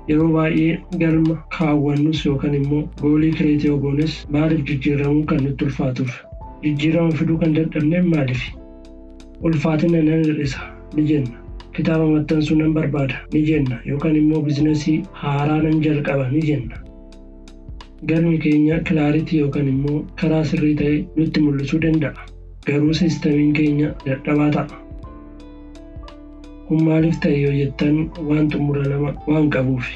Yeroo baay'ee galma kaawwannus yookaan immoo goal create yoo goones, maaliif jijjiiramuun kan nutti ulfaatuuf? Jijjiirama fiduu kan dadhabneef maaliif? Ulfaatina nan hir'isa ni jenna. Kitaaba maxxansuu nan barbaada ni jenna, yookaan immoo business haaraa nan jalqaba ni jenna. Galmi keenya clarity yookaan immoo karaa sirrii ta'e nutti mul'isuu danda'a. Garuu systemiin keenya dadhabaa ta'a. Kun maaliif ta'e yoo jettan, waan xumura lama waan qabuuf.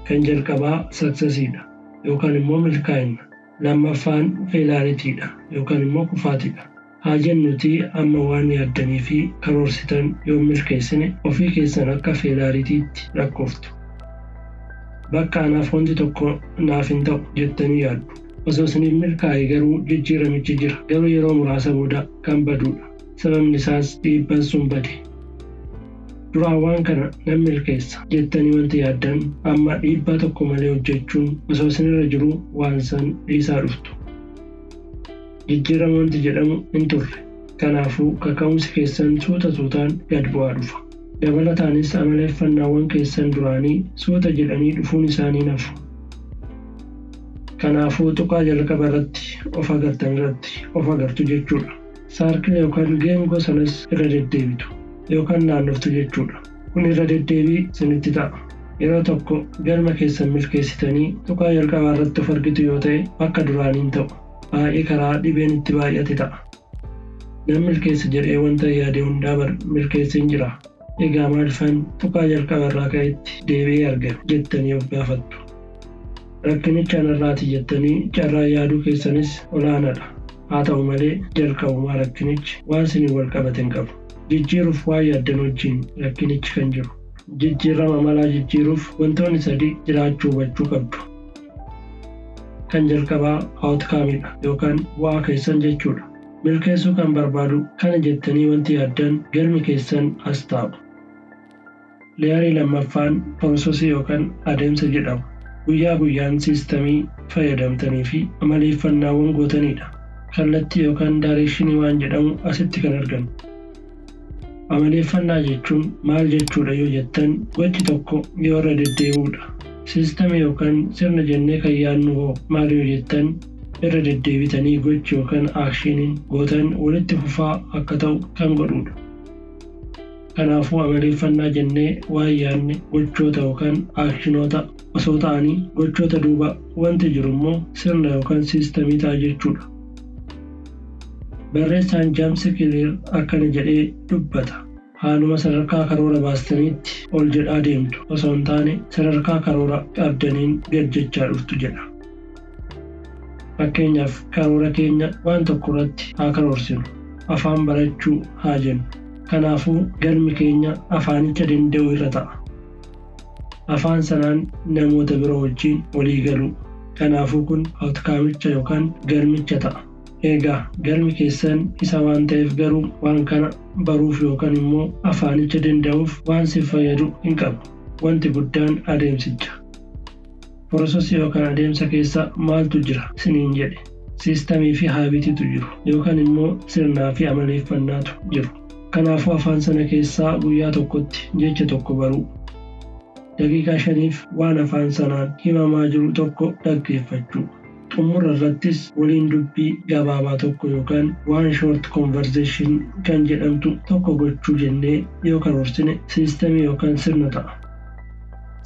Kan jalqabaa successiidha yookaan immoo milkaa'ina. Lammaffaan failureiidha yookaan immoo kufaatiidha. Haa jennuti, amma waan yaaddanii fi karoorsitan yoo milkeessine, ofii keessan akka failureiitti lakkooftu. Bakka anaaf wanti tokko naaf hin ta'u jettanii yaaddu. Osoo isiniif milkaa'e garuu jijjiiramichi jira. Garuu yeroo muraasa booda kan baduudha. Sababni isaas dhiibbaan sun bade. Duraan waan kana nan milkeessa jettanii wanti yaaddan, amma dhiibbaa tokko malee hojjechuun osoo isinirra jiruu, waan san dhiisaa dhuftu. Jijjiirama wanti jedhamu hin turre. Kanaafuu kaka'umsi keessan suuta suutaan gad bu'aa dhufa. Dabalataanis amaleeffannaawwan keessan duraanii suuta jedhanii dhufuun isaanii nafu. Kanaafuu tuqaa jalqaba irratti of agartan irratti of agartu jechuudha. Circle yookaan geengoo sanas irra deddeebitu yookaan naannoftu jechuudha. Kun irra deddeebii isinitti ta'a. Yeroo tokko galma keessan milkeessitanii tuqaa jalqabaa irratti of argitu yoo ta'e, bakka duraaniin ta'u. Baay'ee karaa dhibeen itti baay'ate ta'a. Nan milkeessa jedhee wanta yaade hundaa milkeesseen jira. Egaa maalifan tuqaa jalqaba irraa ka'etti deebi'ee argame jettanii of gaafattu. Rakkinicha anarraati jettanii carraa yaaduu keessanis olaanaadha. Haa ta'u malee, jalqabumaa rakkinichi waan isiniin wal qabate hin qabu. Jijjiiruuf waan yaaddan wajjin rakkinichi kan jiru. Jijjiirama amalaa jijjiiruuf wantoonni sadi jiraachuu hubachuu qabdu. Kan jalqabaa outcomeidha yookaan bu'aa keessan jechuudha. Milkeessuu kan barbaadu kana jettanii wanti yaaddan, galmi keessan as taa'u. Layerii lammaffaan process yookaan adeemsa jedhama. Guyyaa guyyaan system fayyadamtanii fi amaleeffannaawwan gootanidha. Kallattii yookaan direction waan jedhamu asitti kan argannu. Amaleeffannaa jechuun maal jechuudha yoo jettan, gochi tokko yoo irra deddeebi'uudha. System yookaan sirna jennee kan yaadnu hoo maal yoo jettan, irra deddeebitanii gochi yookaan actioniin gootan walitti fufaa akka ta'u kan godhudha. Kanaafuu amaleeffannaa jennee waan yaadne gochoota yookaan actionoota osoo ta'anii, gochoota duuba wanti jiru immoo sirna yookaan system ta'a jechuudha. Barreessaan James Clear akkana jedhee dubbata. Haaluma sadarkaa karoora baastaniitti ol jedhaa deemtu osoo hin taane, sadarkaa karoora qabdaniin gad jechaa dhuftu jedha. Fakkeenyaaf, karoora keenya waan tokko irratti haa karoorsinu. Afaan barachuu haa jennu. Kanaafuu galmi keenya afaanicha danda'uu irra ta'a. Afaan sanaan namoota biroo wajjin walii galuu. Kanaafuu kun outcomeicha yookaan galmicha ta'a. Egaa galmi keessan isa waan ta'eef garuu, waan kana baruuf yookaan immoo afaanicha danda'uuf waan si fayyadu hin qabu. Wanti guddaan adeemsicha. Process yookaan adeemsa keessa maaltu jira siniin jedhe? System fi habitiitu jiru yookaan immoo sirnaa fi amaleeffannaatu jiru. Kanaafuu afaan sana keessaa guyyaa tokkotti jecha tokko baruu. Daqiiqaa 5f waan afaan sanaan himamaa jiru tokko dhaggeeffachuu. Xumura irrattis waliin dubbii gabaabaa tokko yookaan waan short conversation kan jedhamtu tokko gochuu jennee yoo karoorsine, system yookaan sirna ta'a.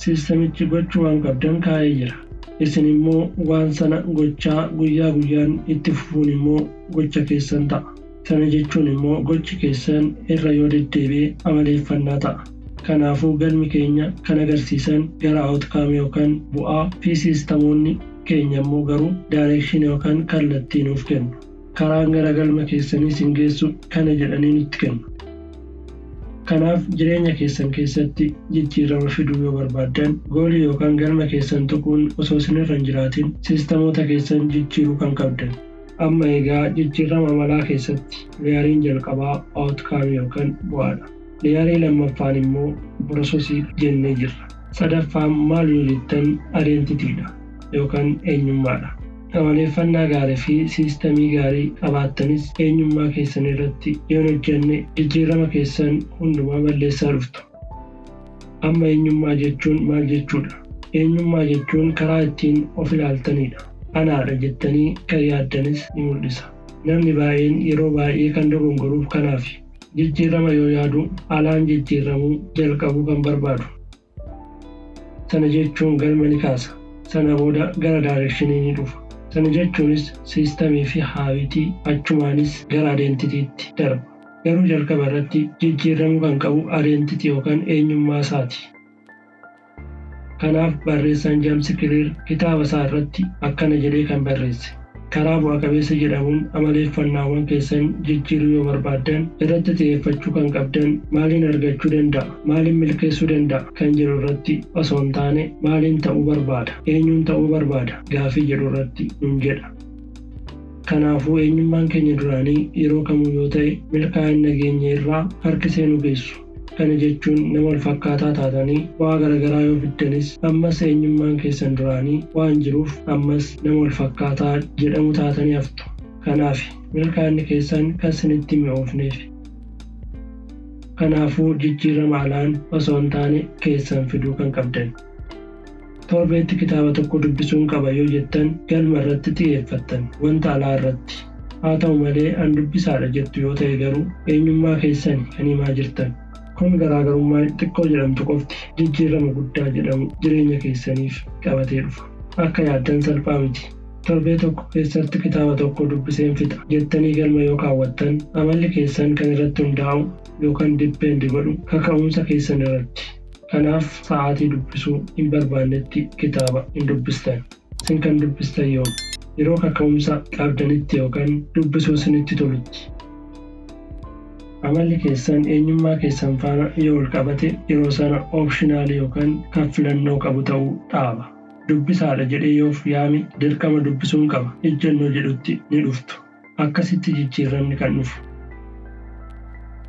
Systemichi gochuu waan qabdan kaa'ee jira. Isin immoo waan sana gochaa guyyaa guyyaan itti fufuun immoo gocha keessan ta'a. Sana jechuun immoo gochi keessan irra yoo deddeebi'e amaleeffannaa ta'a. Kanaafuu galmi keenya kan agarsiisan gara outcome yookaan bu'aa fi systemoonni keenya immoo garuu direction yookaan kallattii nuuf kennu. Karaan gara galma keessanii isin geessu kana jedhanii nutti kennu. Kanaaf jireenya keessan keessatti jijjiirama fiduu yoo barbaaddan, goal yookaan galma keessan tuquun osoo isinirra hin jiraatin, systemoota keessan jijjiiruu kan qabdan. Amma egaa jijjiirama amalaa keessatti layeriin jalqabaa outcome yookaan bu'aadha. Layer lammaffaan immoo process jennee jirra. Sadaffaan maal yoo jettan, identitydha yookaan eenyummaadha. Amaleeffannaa gaarii fi system gaarii qabaattanis, eenyummaa keessan irratti yoo hin hojjenne, jijjiirama keessan hundumaa balleessaa dhuftu. Amma eenyummaa jechuun maal jechuudha? Eenyummaa jechuun karaa ittiin of ilaaltanidha. Anaadha jettanii kan yaaddanis ni mul'isa. Namni baay'een yeroo baay'ee kan dogongoruuf kanaafi. Jijjiirama yoo yaadu alaan jijjiiramuu jalqabuu kan barbaadu. Sana jechuun galma ni kaasa. Sana booda gara directionii ni dhufa. Sana jechuunis systemii fi habitii, achumaanis gara identitytti darba. Garuu jalqaba irratti jijjiiramuu kan qabu identity yookaan eenyummaa isaati. Kanaaf barreessaan James Clear kitaaba isaa irratti akkana jedhee kan barreesse. Karaa bu'a qabeessa jedhamuun amaleeffannaawwan keessan jijjiiruu yoo barbaaddan, irratti xiyyeeffachuu kan qabdan maaliin argachuu danda'a, maaliin milkeessuu danda'a kan jedhu irratti osoo hin taane, maaliin ta'uu barbaada, eenyuun ta'uu barbaada gaafii jedhu irratti nun jedha. Kanaafuu eenyummaan keenya duraanii yeroo kamuu yoo ta'e milkaa'ina nageenya irraa harkisee nu geessu. Kana jechuun nama wal fakkaataa taatanii bu'aa garaagaraa yoo fiddanis, ammas eenyummaan keessan duraanii waan jiruuf ammas nama wal fakkaataa jedhamu taatanii haftu. Kanaaf milkaa'inni keessan kan isinitti mi'oofneef. Kanaafuu jijjiirama alaan osoo hin taane keessan fiduu kan qabdan. Torbeetti kitaaba tokko dubbisuun qaba yoo jettan, galma irratti xiyyeeffattan, wanta alaa irratti. Haa ta'u malee an dubbisaadha jettu yoo ta'e garuu eenyummaa keessan kan himaa jirtan. Kun garaagarummaa xiqqoo jedhamtu qofti jijjiirama guddaa jedhamu jireenya keessaniif qabatee dhufa. Akka yaaddan salphaa miti. Torbee tokko keessatti kitaaba tokko dubbiseen fixa jettanii galma yoo kaawwattan, amalli keessan kan irratti hundaa'u yookaan depend godhu kaka'umsa keessan irratti. Kanaaf sa'aatii dubbisuu hin barbaannetti kitaaba hin dubbistan. Isin kan dubbistan yoom? Yeroo kaka'umsa qabdanitti yookaan dubbisuu isinitti tolutti. Amalli keessan eenyummaa keessan faana yoo wal qabate, yeroo sana optionalii yookaan kan filannoo qabu ta'uu dhaaba. Dubbisaadha jedhee yoof yaame dirqama dubbisuun qaba ejjennoo jedhutti ni dhuftu. Akkasitti jijjiiramni kan dhufu.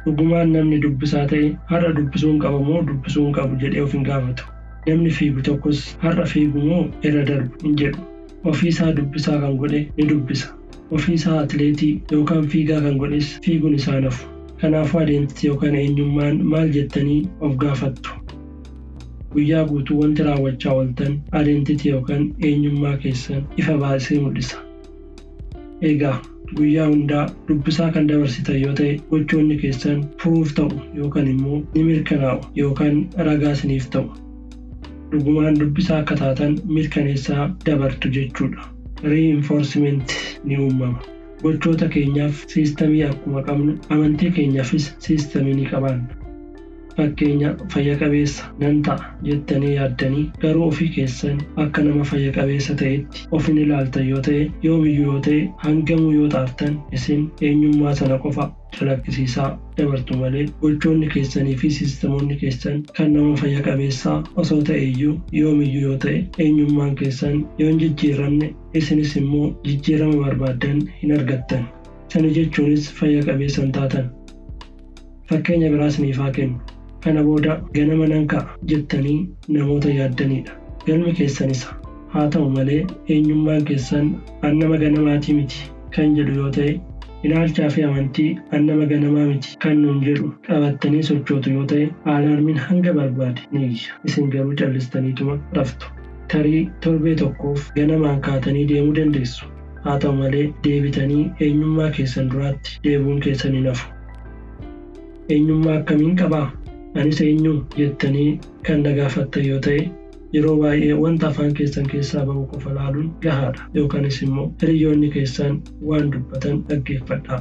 Dhugumaan namni dubbisaa ta'e har'a dubbisuun qaba moo dubbisuun qabu jedhee of hin gaafatu. Namni fiigu tokkos har'a fiigu moo irra darbu hin jedhu. Ofiisaa dubbisaa kan godhe ni dubbisa. Ofiisaa atileetii yookaan fiigaa kan godhes fiiguun isaa nafu. Kanaafuu identity yookaan eenyummaan maal jettanii of gaafattu. Guyyaa guutuu wanti raawwachaa ooltan identity yookaan eenyummaa keessan ifa baasee mul'isa. Egaa guyyaa hundaa dubbisaa kan dabarsitan yoo ta'e, gochoonni keessan proof ta'u yookaan immoo ni mirkanaa'u yookaan ragaa isiniif ta'u. Dhugumaan dubbisaa akka taatan mirkaneessaa dabartu jechuudha. Reinforcement ni uumama. Gochoota keenyaaf systemii akkuma qabnu, amantii keenyaafis systemii ni qabaanna. Fakkeenya, fayya qabeessa nan ta'a jettanii yaaddanii garuu ofii keessan akka nama fayya qabeessa ta'etti of hin ilaaltan yoo ta'e, yoomiyyuu yoo ta'e, hangamuu yoo xaartan, isin eenyummaa sana qofa calaqqisiisaa dabartu malee gochoonni keessanii fi systemoonni keessan kan nama fayya qabeessaa osoo ta'e iyyuu, yoomiyyuu yoo ta'e eenyummaan keessan yoo hin jijjiiramne, isinis immoo jijjiirama barbaaddan hin argattan. Sana jechuunis fayya qabeessa hin taatan. Fakkeenya biraa isiniif haa kennu. Kana booda ganama nan ka'a jettanii namoota yaaddanidha. Galmi keessan isa. Haa ta'u malee eenyummaan keessan an nama ganamaatii miti kan jedhu yoo ta'e, ilaalchaa fi amantii an nama ganamaa miti kan nuun jedhu qabattanii sochootu yoo ta'e, alarmiin hanga barbaade ni iyya. Isin garuu callistaniituma raftu. Tarii torbee tokkoof ganamaan kaatanii deemuu dandeessu. Haa ta'u malee deebitanii eenyummaa keessan duraatti deebi'uun keessan hin hafu. Eenyummaa akkamiin qabaa? Anis eenyu jettanii kan na gaafattan yoo ta'e, yeroo baay'ee wanta afaan keessan keessaa ba'u qofa laaluun gahaadha, yookaanis immoo hiriyoonni keessan waan dubbatan dhaggeeffadhaa.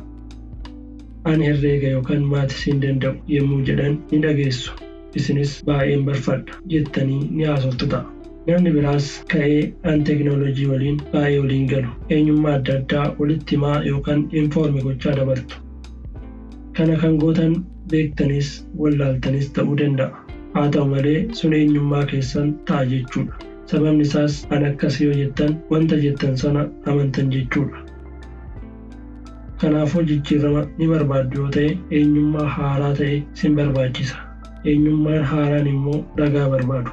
Ani herreega yookaan maths hin danda'u yommuu jedhan ni dhageessu. Isinis baay'een barfadha jettanii ni haasoftu ta'a. Namni biraas ka'ee an teekinooloojii waliin baay'ee waliin galu. Eenyummaa adda addaa walitti himaa yookaan inform gochaa dabartu. Kana kan gootan beektanis wallaaltanis ta'uu danda'a. Haa ta'u malee sun eenyummaa keessan ta'a jechuudha. Sababni isaas an akkas yoo jettan wanta jettan sana amantan jechuudha. Kanaafuu jijjiirama ni barbaaddu yoo ta'e, eenyummaa haaraa ta'e sin barbaachisa. Eenyummaan haaraan immoo ragaa barbaadu.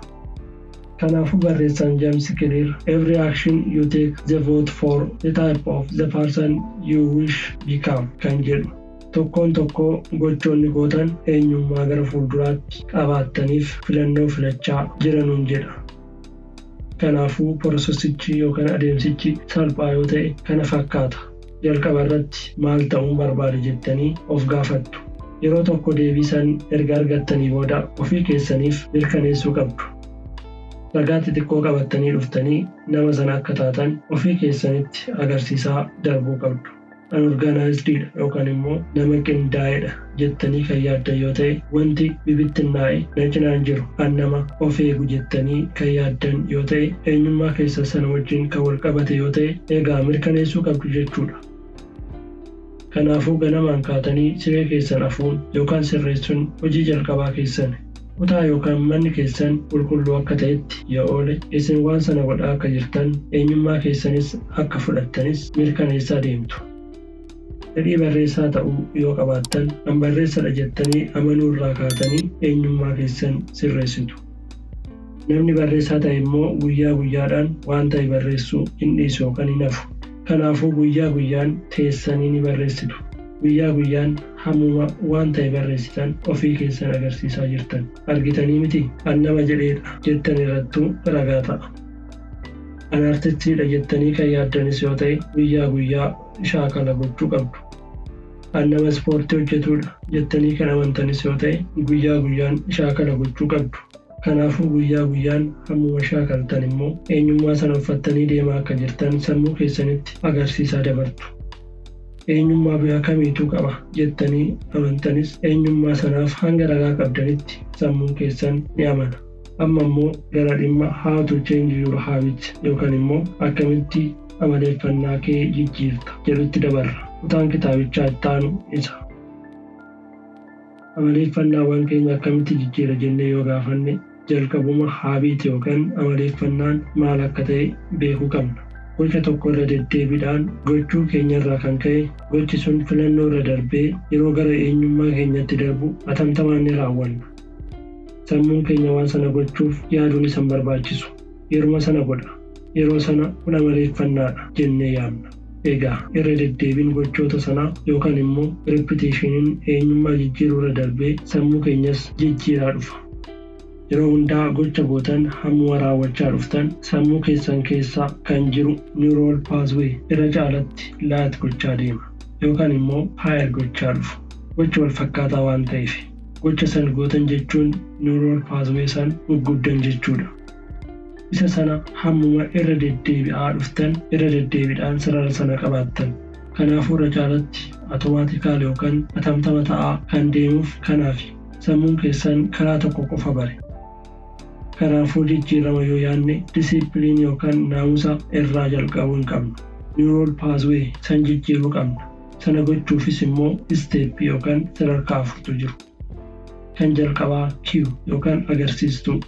Kanaafuu barreessaan James Clear "Every action you take the vote for the type of the person you wish become" kan jedhu, tokkoon tokkoo gochoonni gootan eenyummaa gara fuulduraatti qabaattaniif filannoo filachaa jiranuun jedha. Kanaafuu processichi yookaan adeemsichi salphaa yoo ta'e kana fakkaata. Jalqaba irratti maal ta'uun barbaade jettanii of gaafattu. Yeroo tokko deebii san erga argattanii booda ofii keessaniif mirkaneessuu qabdu. Ragaa xixiqqoo qabattanii dhuftanii nama sana akka taatan ofii keessanitti agarsiisaa darbuu qabdu. An organizediidha yookaan immoo nama qindaa'edha jettanii kan yaaddan yoo ta'e, wanti bibittinnaa'e na cinaan jiru, an nama of eegu jettanii kan yaaddan yoo ta'e, eenyummaa keessan sana wajjin kan wal qabate yoo ta'e, egaa mirkaneessuu qabdu jechuudha. Kanaafuu ganamaan kaatanii siree keessan afuun yookaan sirreessuun hojii jalqabaa keessan. Kutaa yookaan manni keessan qulqulluu akka ta'etti yoo oole, isin waan sana godhaa akka jirtan, eenyummaa keessanis akka fudhattanis mirkaneessaa deemtu. Fedhii barreessaa ta'uu yoo qabaattan, an barreessadha jettanii amanuu irraa kaatanii eenyummaa keessan sirreessitu. Namni barreessaa ta'e immoo guyyaa guyyaadhaan waan ta'e barreessuu hin dhiisu yookaan hin hafu. Kanaafuu guyyaa guyyaan teessanii ni barreessitu. Guyyaa guyyaan hammuma waan ta'e barreessitan ofii keessan agarsiisaa jirtan. Argitanii miti, an nama jedheedha jettan irrattuu ragaa ta'a. An artistiidha jettanii kan yaaddanis yoo ta'e, guyyaa guyyaa shaakala gochuu qabdu. An nama ispoortii hojjetuudha jettanii kan amantanis yoo ta'e, guyyaa guyyaan shaakala gochuu qabdu. Kanaafuu guyyaa guyyaan hammuma shaakaltan immoo eenyummaa sana uffattanii deemaa akka jirtan sammuu keessanitti agarsiisaa dabartu. Eenyummaa bifa kamiitu qaba jettanii amantanis, eenyummaa sanaaf hanga ragaa qabdanitti sammuun keessan ni amana. Amma immoo gara dhimma "How to change your habit" yookaan immoo akkamitti amaleeffannaa kee jijjiirta jedhutti dabarra. Kutaan kitaabichaa itti aanu isa. Amaleeffannaawwan keenya akkamitti jijjiira jennee yoo gaafanne, jalqabuma habit yookaan amaleeffannaan maal akka ta'e beekuu qabna. Gocha tokko irra deddeebiidhaan gochuu keenyarraa kan ka'e, gochi sun filannoo irra darbee yeroo gara eenyummaa keenyatti darbu atamtamaan ni raawwanna. Sammuun keenya waan sana gochuuf yaaduun isa hin barbaachisu. Yeruma sana godha. Yeroo sana kun amaleeffannaadha jennee yaamna. Egaa irra deddeebiin gochoota sanaa yookaan immoo repetitioniin eenyummaa jijjiiruu irra darbee sammuu keenyas jijjiiraa dhufa. Yeroo hundaa gocha gootan hammuma raawwachaa dhuftan, sammuu keessan keessa kan jiru neural pathway irra caalatti light gochaa deema yookaan immoo fire gochaa dhufu. Gocha wal fakkaataa waan ta'eef, gocha san gootan jechuun neural pathway san guggubdan jechuudha. Isa sana hammuma irra deddeebi'aa dhuftan, irra deddeebiidhaan sarara sana qabaattan. Kanaafuu irra caalatti automatical yookaan atamtama ta'aa kan deemuuf kanaafi. Sammuun keessan karaa tokko qofa bare. Kanaafuu jijjiirama yoo yaadne, discipline yookaan naamusa irraa jalqabuu hin qabnu. Neural pathway san jijjiiruu qabna. Sana gochuufis immoo stepii yookaan sadarkaa afurtu jiru. Kan jalqabaa cue yookaan agarsiistuu.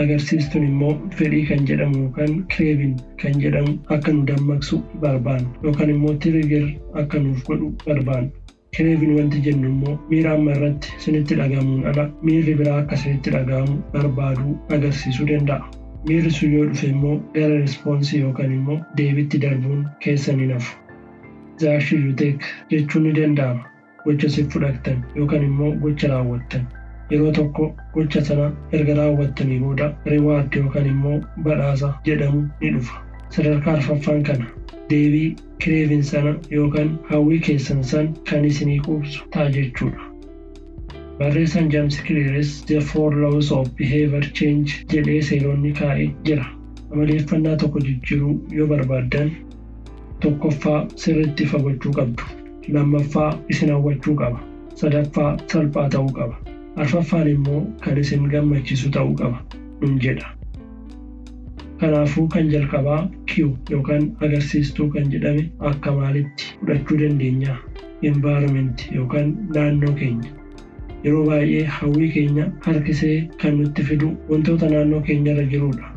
Agarsiistuun immoo fedhii kan jedhamu yookaan craving kan jedhamu akka nu dammaqsu barbaanna yookaan immoo trigger akka nuuf godhu barbaanna. Craving wanti jennu immoo miira amma irratti sinitti dhagahamuun ala miirri biraa akka sinitti dhagahamu barbaaduu agarsiisuu danda'a. Miirri sun yoo dhufe immoo gara responseii yookaan immoo deebiitti darbuun keessan hin hafu. The action you take jechuun ni danda'ama. Gocha si fudhattan yookaan immoo gocha raawwattan. Yeroo tokko gocha sana erga raawwattanii booda reward yookaan immoo badhaasa jedhamu ni dhufa. Sadarkaa arfaffaan kana deebii craving sana yookaan hawwii keessan san kan isinii quubsu ta'a jechuudha. Barreessaan James Clearis "The Four Laws of Behavior Change" jedhee seeronni kaa'ee jira. Amaleeffannaa tokko jijjiiruu yoo barbaaddan, tokkoffaa, sirriitti ifa gochuu qabdu. Lammaffaa, isin hawwachuu qaba. Sadaffaa, salphaa ta'uu qaba. Arfaffaan immoo kan isin gammachiisu ta'uu qaba nun jedha. Kanaafuu kan jalqabaa cue yookaan agarsiistuu kan jedhame akka maalitti fudhachuu dandeenya? Environment yookaan naannoo keenya. Yeroo baay'ee hawwii keenya harkisee kan nutti fidu wantoota naannoo keenyarra jirudha.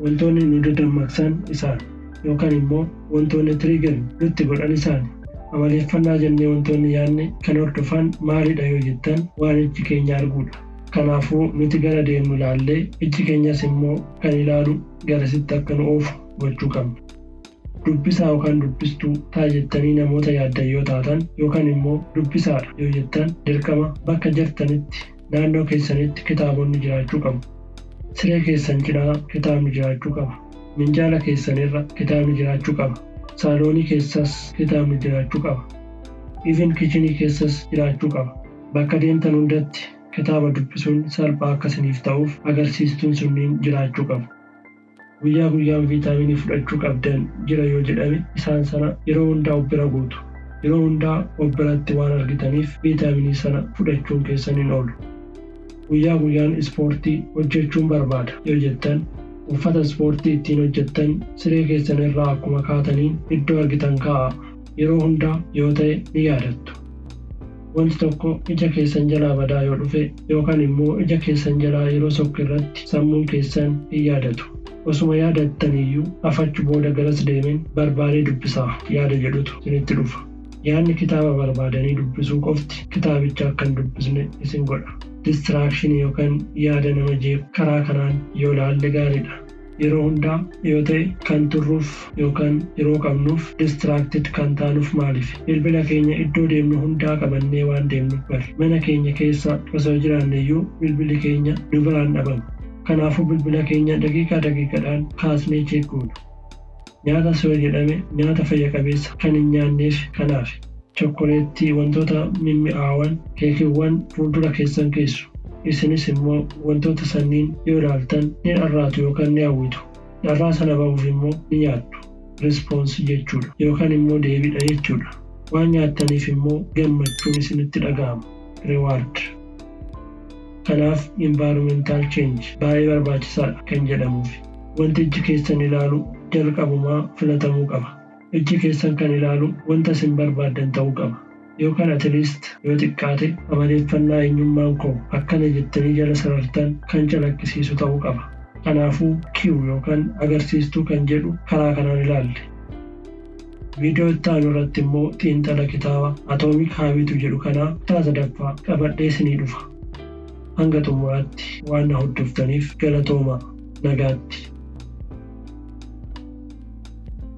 Wantoonni nu dadammaqsan isaan yookaan immoo wantoonni trigger nutti godhan isaan. Amaleeffannaa jennee wantoonni yaadne kan hordofan maalidha yoo jettan, waan ijji keenya arguudha. Kanaafuu nuti gara deemnu ilaallee, ijji keenyas immoo kan ilaalu garasitti akka nu oofu gochuu qabna. Dubbisaa yookaan dubbistuu ta'a jettanii namoota yaaddan yoo taatan, yookaan immoo dubbisaadha yoo jettan, dirqama bakka jirtanitti naannoo keessanitti kitaabonni jiraachuu qabu. Siree keessan cinaa kitaabni jiraachuu qaba. Minjaala keessanirra kitaabni jiraachuu qaba. Saaloonii keessas kitaabni jiraachuu qaba. Even kitchenii keessas jiraachuu qaba. Bakka deemtan hundatti kitaaba dubbisuun salphaa akka isiniif ta'uuf agarsiistuun sunniin jiraachuu qabu. Guyyaa guyyaan viitaaminii fudhachuu qabdan jira yoo jedhame, isaan sana yeroo hundaa of bira guutu. Yeroo hundaa of biratti waan argitaniif viitaaminii sana fudhachuun keessan hin oolu. Guyyaa guyyaan ispoortii hojjechuun barbaada yoo jettan, uffata ispoortii ittiin hojjettan siree keessan irraa akkuma kaataniin iddoo argitan kaa'aa. Yeroo hundaa yoo ta'e ni yaadattu. Wanti tokko ija keessan jalaa badaa yoo dhufe yookaan immoo ija keessan jalaa yeroo sokku irratti sammuun keessan hin yaadatu. Osuma yaadattaniyyuu afachu booda garas deemeen barbaadee dubbisaa yaada jedhutu isinitti dhufa. Yaadni kitaaba barbaadanii dubbisuu qofti kitaabicha akka hin dubbisne isin godha. Distractionii yookaan yaada nama jeequ karaa kanaan yoo laalle gaariidha. Yeroo hundaa yoo ta'e kan turruuf yookaan yeroo qabnuuf distracted kan taanuuf maaliif? Bilbila keenya iddoo deemnu hundaa qabannee waan deemnuuf bari. Mana keenya keessa osoo jiraanne iyyuu bilbilli keenya nu biraan dhabamu. Kanaafuu bilbila keenya daqiiqaa daqiiqaadhaan kaasnee check goona. Nyaata yoo jedhame, nyaata fayya qabeessa kan hin nyaanneef kanaaf. Chokkoleettii, wantoota mimmi'aawan, keekiiwwan fuuldura keessan keessu. Isinis immoo wantoota sanniin yoo ilaaltan ni dharraatu yookaan ni hawwitu. Dharraa sana bahuuf immoo ni nyaattu. Response jechuudha yookaan immoo deebiidha jechuudha. Waan nyaattaniif immoo gammachuun isinitti dhaga'ama. Reward. Kanaaf environmental change baay'ee barbaachisaadha kan jedhamuuf. Wanti ijji keessan ilaalu jalqabumaa filatamuu qaba. Ijji keessan kan ilaalu wanta isin barbaaddan ta'uu qaba. Yookaan at least yoo xiqqaate amaleeffannaa eenyummaan koo akkana jettanii jala sarartan kan calaqqisiisu ta'uu qaba. Kanaafuu cue yookaan agarsiistuu kan jedhu karaa kanaan ilaalle. Viidiyoo itti aanu irratti immoo xiinxala kitaaba Atomic Habits jedhu kanaa kutaa sadaffaa qabadhee isinii dhufa. Hanga xumuraatti waan na hordoftaniif galatoomaa, nagaatti.